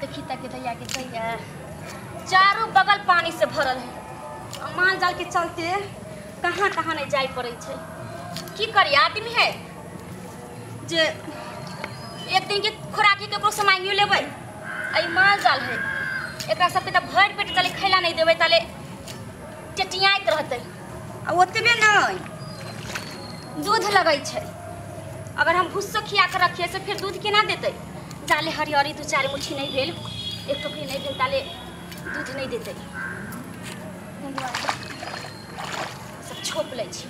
देखी तक दैया के दैया चारों बगल पानी से भरल है। माल जाल के चलते कहाँ कहाँ नहीं जाए पड़े है। की करी आदमी है जे एक दिन के खुराकी केकरो से मांगियो लेबै। आई माल जाल है एकरा सबके त भरि पेट चले खैला नहीं देबै ताले चटियाइत रहतै। आ ओतबे नहीं दूध लगै छै, अगर हम भुस्सो खिया के रखिए से फिर दूध केना देतै। जाले हरियरी दू चारि मुट्ठी नहीं भेल, एक टोकरी नहीं भेल ताले दूध नहीं देतै। सब छोप लै छी,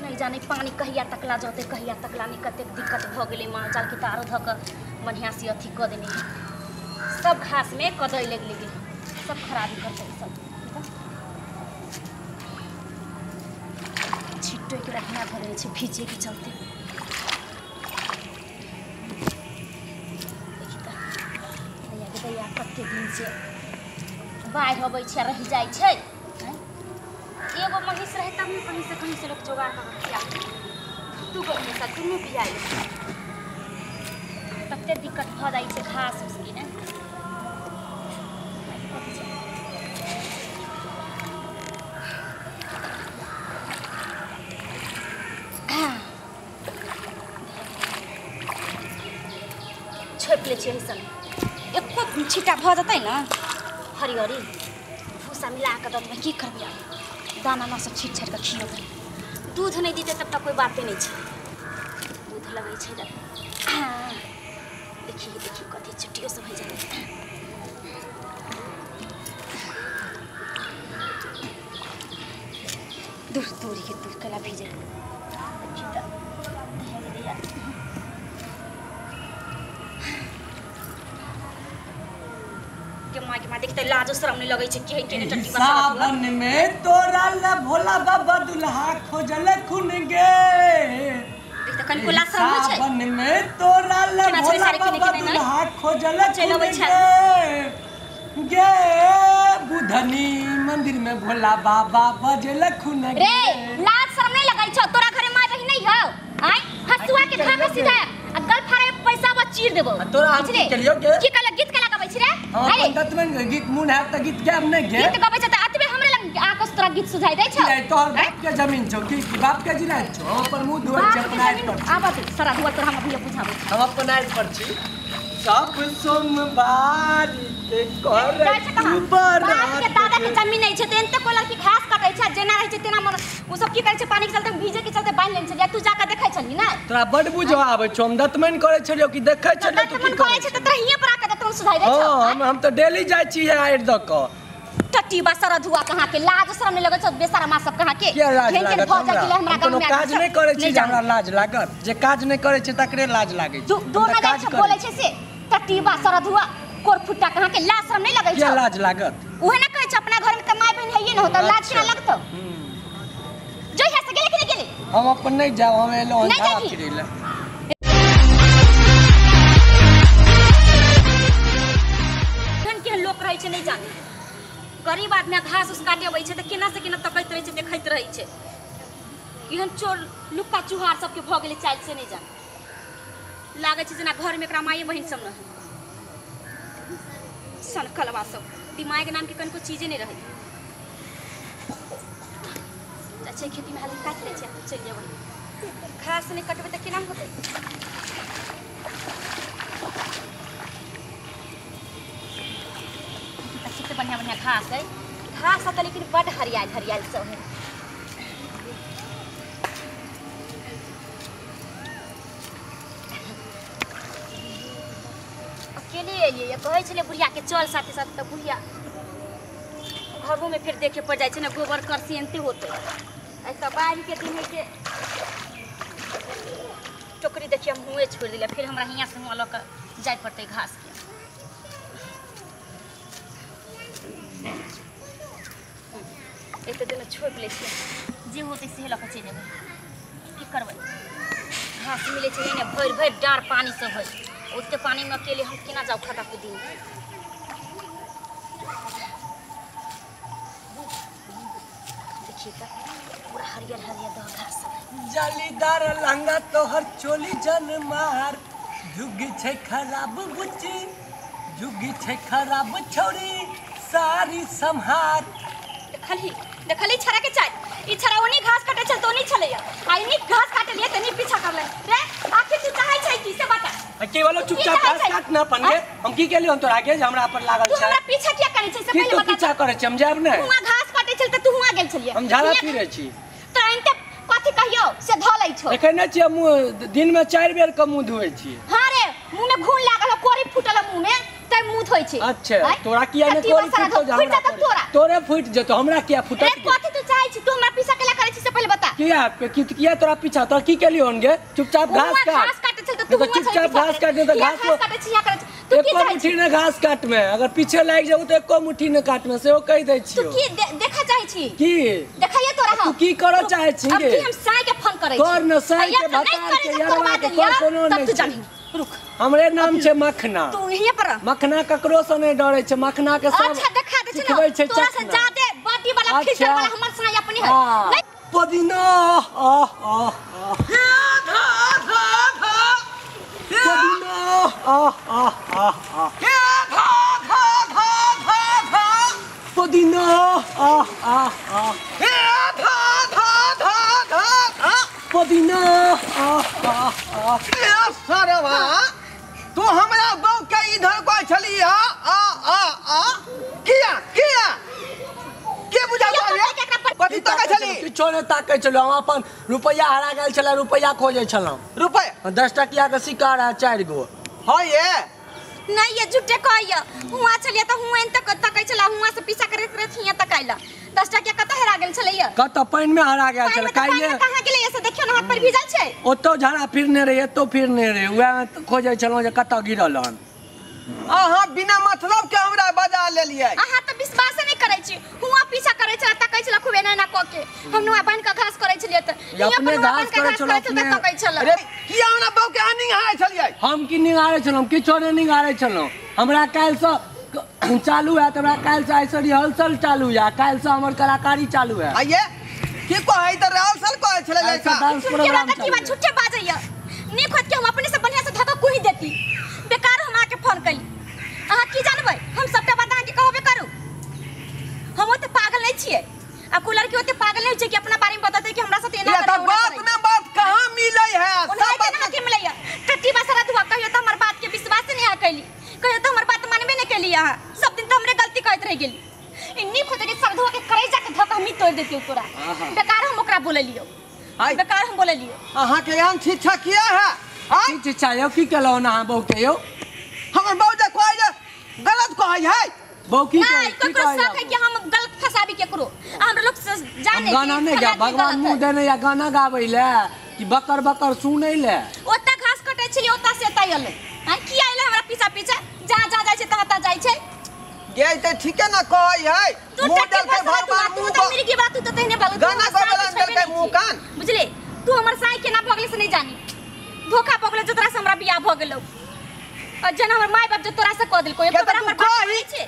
नहीं जाने पानी कहिया तकला जतै कहिया तकला नहीं। कतेक दिक्कत भऽ गेलै माल जाल के तारो धऽ कऽ बढ़िआँ से अथी कऽ देने है। सब घास में कदई लगि गेलै, सब खराबी करतै सब। छिट्टो के रखना धऽ देने छै भीजे के चलते। देखी तऽ दैया के दैया कते दिन से बाढ़ि अबै छै रहि जाइ छै। एगो महींस रहे तब कहीं से कहीं से लोग जोगाड़ कऽ खिया, दूगो महींस दुनू बियाइ तते दिक्कत भऽ जाइ छै घास उसकी ने। छोपि लै छियै एहिसन एको छीटा भऽ जेतै ने हरियरी भूसा मिला कऽ दऽ देबै। की करबै आब, दाना ना सब छीट छाटि कऽ खियेबै। दूध नहीं देतै तब तक कोई बाते नहीं छै, दूध लगै छै। देखी देखी कथी चुट्टियो सब होइ जाइ। दूर दूरी के दूर कला भीजे। के माँ देखते लाजो शरम नहीं लगै छै के के टट्टी बसा। सावन में तोरा ले भोला बाबा दुल्हा खोजल खुन गे। देखते कनिको लाज शरम होइ छै। सावन में तोरा ले भोला बाबा दुल्हा खोजल खुन गे गे बुधनी मंदिर में भोला बाबा बजल खुन गे। रे लाज शरम नहीं लगै छौ, तोरा घरे माय बहिन नहीं हौ? आय हसुआ के धागा सीधा आ गल फाड़े पैसा बा चीर देबो। तोरा हम की कलियो के की कहल गीत कला गबै छी रे? अरे ततमे गीत मुन है त गीत गायब नहीं गे। गीत गबै छ त अतबे हमरे लग आकस तोरा गीत सुझाई दै छौ। तोहर बाप के जमीन छौ की बाप के जिरात छौ? हम अपन मुंह धोइ छी अपन आइ पर। आबत सारा दुआ तोरा हम अभी बुझाबै छी। हम अपन आइ पर छी। सब सोमवार के कर बाप के दादा के जमीन नहीं छै त एनते कोई लड़की घास कटै छै जेना रहै छै तेना मर। उ सब की करै छै पानी के चलते भीजे के चलते बान्हि लेने छै। तू जाके देखै छली ना? तोरा बड बुझो आबै छौ। हम दतमैन करै छलियौ कि देखै छलियौ तू की करै छै? त तोरा हियां पर आके दतमैन सुधाइ दै छौ। हां हम त डेली जाइ छी आइर द क। टट्टी बा सारा धुआ कहाँ के लाज शरम नहीं लगै छौ बेसारा माँ सब कहाँ के? किया लाज लागत हमरा? कोनो काज नहीं करै छी जे हमरा लाज लागत। जे काज नहीं करै छै तकरे लाज लागै छै। दू ना जाइ छै बोलै छै से टट्टी बा सारा धुआ कोरफुट्टा कहाँ के लाज शरम नहीं लगै छौ? किया लाज लागत? उहे ना कहै छै अपना घर में त माय बहिन हैये न होता, लाज केना लगतौ? जो यहाँ से गेले कि नहीं गेले? हम अपन नहीं जाब, हम एलो हन झाड़ा फिरै ले। केहन केहन लोक रहै छै नहीं जाने। गरीब आदमी घास उस काटे अबै छै त केना से केना तकैत रहै छै देखैत रहै छै। एहन चोर लुक्का चुहार सबके भऽ गेलै चालि से नहीं जाने। लागै छै जेना घर में एकरा माये बहिन सब नहीं सनकलवा सब दिमाग के नाम के कनिको चीजे नहीं रहै। अच्छा खेती में हाल काटि लै छै चलि जेबै। घास नहीं कटबै त केना होतै? कते बढ़िया बढ़िया घास है। घास है लेकिन बड हरियाल हरियाल सब है। अकेले एलियै कहै छलै बुढ़िया के चल साथे साथे त बुढ़िया घरों में फिर देखे पड़ जाइ छै ने गोबर करसी एनते होतै। ऐसा बाढ़ि के दिन है के टोकरी देखिए हम हुए छोड़ दिले, फिर हमरा हियाँ से हुआ लऽ कऽ जाय पड़तै घास के। एते दिन छोपि लै छियै जे होतै से लऽ कऽ चलि जेबै। की करबै, घास मिलै छै ने भरि भरि डाँड़ पानी सब है। ओते पानी में अकेले हम केना जाउ खटा कुदी। देखिए त पूरा हरियर हरियर दह घास सब। जालीदार लहंगा तोहर चोली जन मार, जुग छै खराब बुच्ची जुगी छै खराब छौरी सारी सम्हार। देखली देखली छड़ा के चाल ई छड़ा ओनी घास काटे छल तो नहीं छलैया आ इनी घास काटे लिए तनी पीछा करले रे। आखिर तू चाहै छै की से बता? के वालो चुपचाप घास काट ना अपन गे। हम की केलियो हम तोरा आगे जे हमरा पर लागल तू छै। हमरा पीछा किया करै छै से की पहिले तू बता। पीछा करै छै हम जायब नै। हुआ घास काटे छल त तू हुआ गेल छलियै। हम झाड़ा फिरै छी। तो अनते कथि कहियो से धऽ लै छौ। देखै नै छियै मुँह दिन में 4 बेर के मुँह धोइ छियै। हां रे मुँह में घुन लागल कोरी फूटल मुँह में तै मुँह धोइ छी। अच्छा तोरा किया नै कोरी फूटल फूट जेतौ तोरा। तोरे फूट जेतौ हमरा किया फूटत? रे कथि तू चाहै छी? तू हमरा पीछा केला करै छी से पहिले बता। किया किया तोरा पीछा? तोरा की केलियो हन गे? चुपचाप घास काट। घास काटे छल त तू चुपचाप घास काट त घास काटे छी या करै छी तू की एको चाहै छी? मुट्ठी ने घास काट में अगर पीछे लागि जाऊ त एको मुट्ठी ने काट में सेहो कहि दै तू छियो। की देखा चाहै छी? की देखैया तोरा हम तू की करऽ चाहै छी अब गे? की हम साई के फोन करै छी? कर न साई के भतार के यारवा के कर कोनो तब नै तू छै। जानही। रुक हमरे नाम छै मखना। तू यहीं पर रह। मखना ककरो से नहीं डरे छै। मखना के सब अच्छा देखा दे छै सिखबै न छै तोरा से चखना। ज्यादा बॉडी वाला फिल्टर वाला हमर साई अपने है। हाँ। नहीं पुदीना आह आह आह धा धा धा पुदीना आह आह आह आह हे धा धा धा धा धा पुदीना आह आह आह हे धा धा धा धा धा पुदीना आह आह आह। हे सरवा तू हमरा बहू के इधर कहै छली आ आ आ आ किया किया के बुझा किया कहलियै? कथी तकै छली? किछो नहि ताकै छलहुँ हम। अपन रुपैआ हरा गेल छलै रुपैआ खोजै छलहुँ। रुपैआ 10 टकिया के सिक्का रहै 4 गो। हाँ ये नहीं ये झूठे कहैया। हुआ छलियै त हुआ एन तक तकै छला हुआ से पीछा करैत रहै हिया तक आइला। 10 टकिया कतऽ हेरा गेल छलैया? कतऽ पानि में हरा गेल छलै। काल्हि कहाँ गेलै से देखियौ न हाथ पर भीजल छै। ओतौ झाड़ा फिरने रहे एतौ फिरने रहे उएह खोजै छलहुँ जे कतऽ गिरल हन। अहाँ बिना मतलब के हमरा बजा लेलियै। अहाँ तऽ विश्वास नहि करै छी। हुआ पीछा करै छला तकै छला खूब एना एना कऽ के। हम नुआ बान्हि कऽ घास करै छलियै तऽ अपने घास करै छलहुँ अपने। तकै छला। अरे किया हमरा बहू के अहाँ निहारै छलियै? हम की निहारै छलहुँ? किछो नहि निहारै छलहुँ। हमरा काल्हिसँ चालू हैत। हमरा काल्हिसँ आइसँ रिहर्सल चालू यऽ। काल्हिसँ हमर कलाकारी चालू हैत। आइये की कहै तऽ रिहर्सल कहै छलै लड़का। डांस प्रोग्राम की बात झूठे बाजैया। नीक होत कि हम अपने से बढ़िया से धक्का कुही देती। बेकार हम आके फोन कैली। अहाँ की जानबै? हम सबटा बात अहाँके कहबे करू। हम ओते पागल नहि छियै। आ कोइ लड़की ओते पागल नहि छै कि अपना बारे में बतेतै कि हमरा साथ एना ये करे तऽ ओना बात करे। में बात कहाँ मिलै है? ओना सब बात केना के मिलैया? टट्टी बसरा धुआ कहियो तऽ हमर बात के विश्वास नहि अहाँ कैली। कहियो तऽ हमर बात मानबे नहि कैली अहाँ। सब दिन तऽ हमरे गलती कहैत रहि गेली। ई नीक होतै कि सब धुआ के करेजा के धक्का हमही तोड़ि देतियौ तोरा। बेकार हम ओकरा बोललियौ। बेकार हम बोललियौ। अहाँ के एहन शिक्षा किया है? की शिक्षा यौ? की केलहुँ अहाँ बहू के यौ? हमर बहू जे कहै जे गलत कहै है। बहू की नहीं ककरो शक है कि हम गलत फसाबी केकरो। हमरा लोग जाने गाना नहीं गा भगवान मुँह देने या गाना गाबै ले कि बकर बकर सुनै ले। ओता घास कटै छलियै ओता से एतै अलै। हां की आइले हमरा पीछा पीछा जहाँ जहाँ जाइ छै तहाँ तहाँ जाइ छै। गे तऽ ठीके न कहै है। तू मुँह टट्टी देलकै फसला भगवान तू मुँह तऽ मिर्गी बात तू तऽ तेहने भगल। गाना गाबै देलकै मुँह कान। बुझले तू हमर साई केना भऽ गेलै से नहि जानी। धोखा भऽ गेलै जो तोरा से हमरा बियाह भऽ गेलौ। और जेना हमर माय बाप जो तोरा से कह देलको एको बेर हमर बात नहि छै।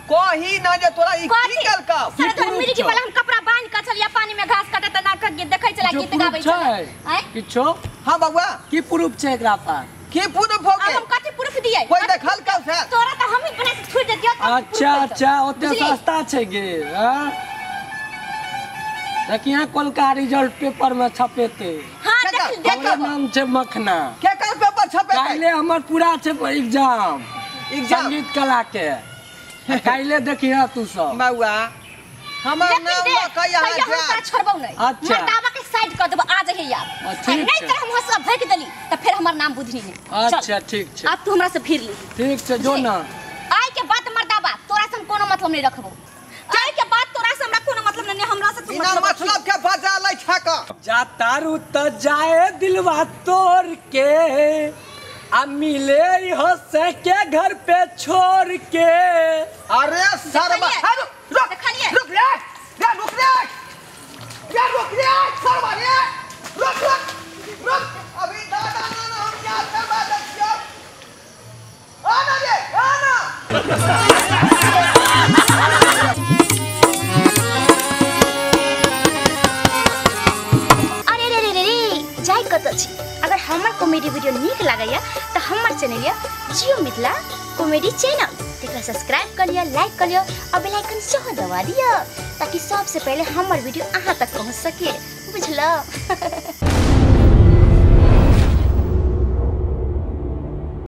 कही ना जे तोरा ई की केलकौ? सर तोरा मिर्गी वाला हम कपड़ा बान्हि कऽ छलियै पानी में घास काटत ना कऽ के देखै छला गीत गाबै छला। आँय किछो? हां बबुआ की प्रूफ छै एकरा पास? की प्रूफ हो के? हम कथि प्रूफ दियै? कोई देखल कौ से? तोरा तऽ हम ही बना से छोड़ देतियौ। अच्छा अच्छा ओते सस्ता छै गे। हां देखिया कोलका रिजल्ट पेपर में छपेते। हां देख देख नाम छै मखना। केकर पेपर छपेते? काल्हि हमर पूरा छै एग्जाम एग्जाम संगीत कला के। काल्हि देखिया तू सब बउआ हमर नाम ल के यहाँ जा। हम छोड़बौ नहीं। अच्छा मर्दावा के साइड कर देबो आ जइहे यार। नहीं त हम हंसला भक देली त फिर हमर नाम बुधनी नहीं। अच्छा ठीक छै। अब तू हमरा से फिर ली। ठीक छै जो ना। आइ के बाद मर्दावा तोरा से हम कोनो मतलब नहीं रखबो। आइ के बाद तोरा से हमरा कोनो मतलब नहीं। हमरा से तू बिना मतलब के बजा लै छक। जा तारू त जाए दिलवा तोड़ के आ मिले हंसे के घर पे छोड़ के। अरे सरवा रुक रुक रे रे रुक रे रे रुक रे सरवा रे रुक रुक रुक। अभी दादा नाना हम क्या करवा देखियो। आना रे आना। अरे रे रे रे रे जाय कत छी। अगर हमर कॉमेडी वीडियो नीक लागैया त हमर चैनल या जियो मिथिला कॉमेडी चैनल, तेकरा सब्सक्राइब कर लिअ, लाइक कर लिअ और बेल आइकन सेहो दबा दिअ ताकि सबसे पहले हमर वीडियो अहाँ तक पहुँच सके, बुझलौ।